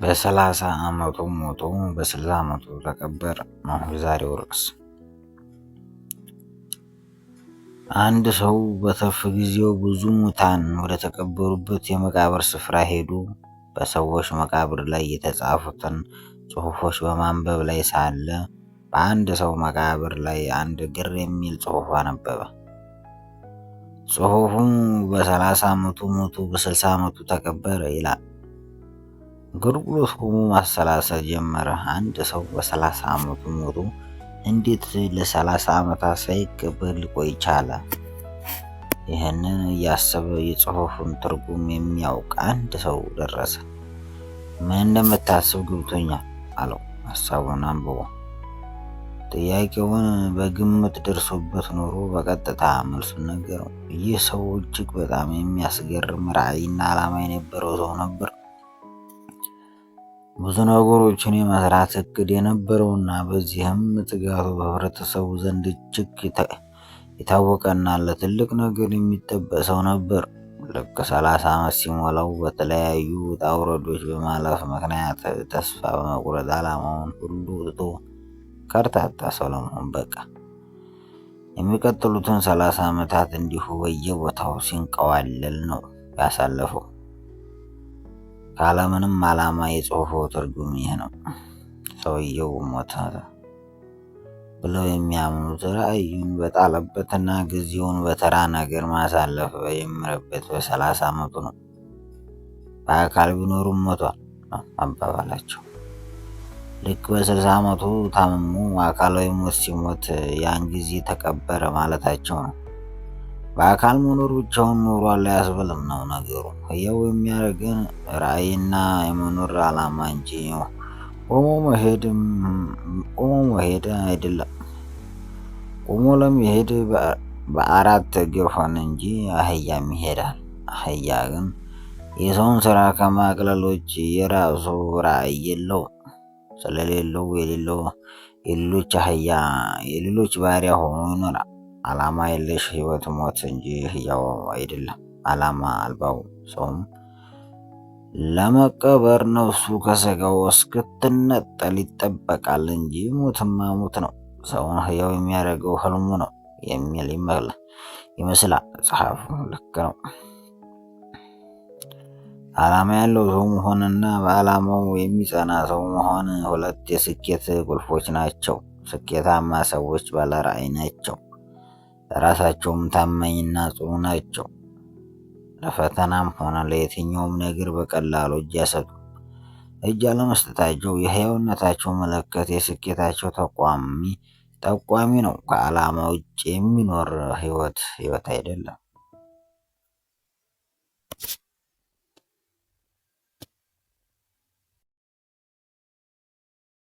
በ30 ዓመቱ ሞቶ በ60 ዓመቱ ተቀበረ ነው የዛሬው ርዕስ። አንድ ሰው በትርፍ ጊዜው ብዙ ሙታን ወደ ተቀበሩበት የመቃብር ስፍራ ሄዶ በሰዎች መቃብር ላይ የተጻፉትን ጽሑፎች በማንበብ ላይ ሳለ በአንድ ሰው መቃብር ላይ አንድ ግር የሚል ጽሑፍ አነበበ። ጽሑፉም በ30 ዓመቱ ሞቶ በ60 ዓመቱ ተቀበረ ይላል። ግር ብሎት ቆሞ ማሰላሰል ጀመረ። አንድ ሰው በ30 ዓመቱ ሞቶ እንዴት ለ30 ዓመታት ሳይቀበር ሊቆይ ቻለ? ይህንን እያሰበ የጽሑፉን ትርጉም የሚያውቅ አንድ ሰው ደረሰ። ምን እንደምታስብ ገብቶኛል አለው ሀሳቡን አንብቦ። ጥያቄውን በግምት ደርሶበት ኖሮ በቀጥታ መልሱን ነገረው። ይህ ሰው እጅግ በጣም የሚያስገርም ራዕይና ዓላማ የነበረው ሰው ነበር። ብዙ ነገሮችን የመስራት እቅድ የነበረውና በዚህም ትጋቱ በህብረተሰቡ ዘንድ እጅግ የታወቀና ለትልቅ ነገር የሚጠበቅ ሰው ነበር። ልክ 30 ዓመት ሲሞላው በተለያዩ ውጣ ውረዶች በማለፍ ምክንያት ተስፋ በመቁረጥ ዓላማውን ሁሉ ትቶ ከርታታ ሰው ለመሆን በቃ። የሚቀጥሉትን 30 ዓመታት እንዲሁ በየቦታው ሲንቀዋለል ነው ያሳለፈው። ካለምንም ዓላማ። የጽሑፉ ትርጉም ይህ ነው። ሰውየው ሞተ ብለው የሚያምኑት ራዕዩን በጣለበትና ጊዜውን በተራ ነገር ማሳለፍ በጀመረበት በ30 ዓመቱ ነው። በአካል ቢኖሩም ሞቷል ነው አባባላቸው። ልክ በ60 ዓመቱ ታምሞ አካላዊ ሞት ሲሞት ያን ጊዜ ተቀበረ ማለታቸው ነው። በአካል መኖር ብቻውን ኖሯል አያስብልም ነው ነገሩ። ሕያው የሚያደርገን ራዕይና የመኖር ዓላማ እንጂ ቆሞ መሄድ አይደለም። ቆሞ ለመሄድ በአራት እግር ሆነ እንጂ አህያም ይሄዳል። አህያ ግን የሰውን ስራ ከማቅለል ውጭ የራሱ ራዕይ የለውም። ስለሌለው የሌሎች አህያ የሌሎች ባሪያ ሆኖ ይኖራል። ዓላማ የለሽ ሕይወት ሞት እንጂ ሕያው አይደለም። ዓላማ አልባው ሰውም ለመቀበር ነፍሱ ከስጋው እስክትነጠል ይጠበቃል እንጂ ሞትማ ሞት ነው። ሰውን ሕያው የሚያደርገው ህልሙ ነው የሚል ይመስላል ጸሐፉ። ልክ ነው። ዓላማ ያለው ሰው መሆንና በዓላማው የሚጸና ሰው መሆን ሁለት የስኬት ቁልፎች ናቸው። ስኬታማ ሰዎች ባለራዕይ ናቸው። ለራሳቸውም ታማኝና ጽኑ ናቸው። ለፈተናም ሆነ ለየትኛውም ነገር በቀላሉ እጅ አይሰጡም። እጅ አለመስጠታቸው የሕያውነታቸው ምልክት፣ የስኬታቸው ጠቋሚ ነው። ከዓላማ ውጭ የሚኖር ሕይወት ሕይወት አይደለም።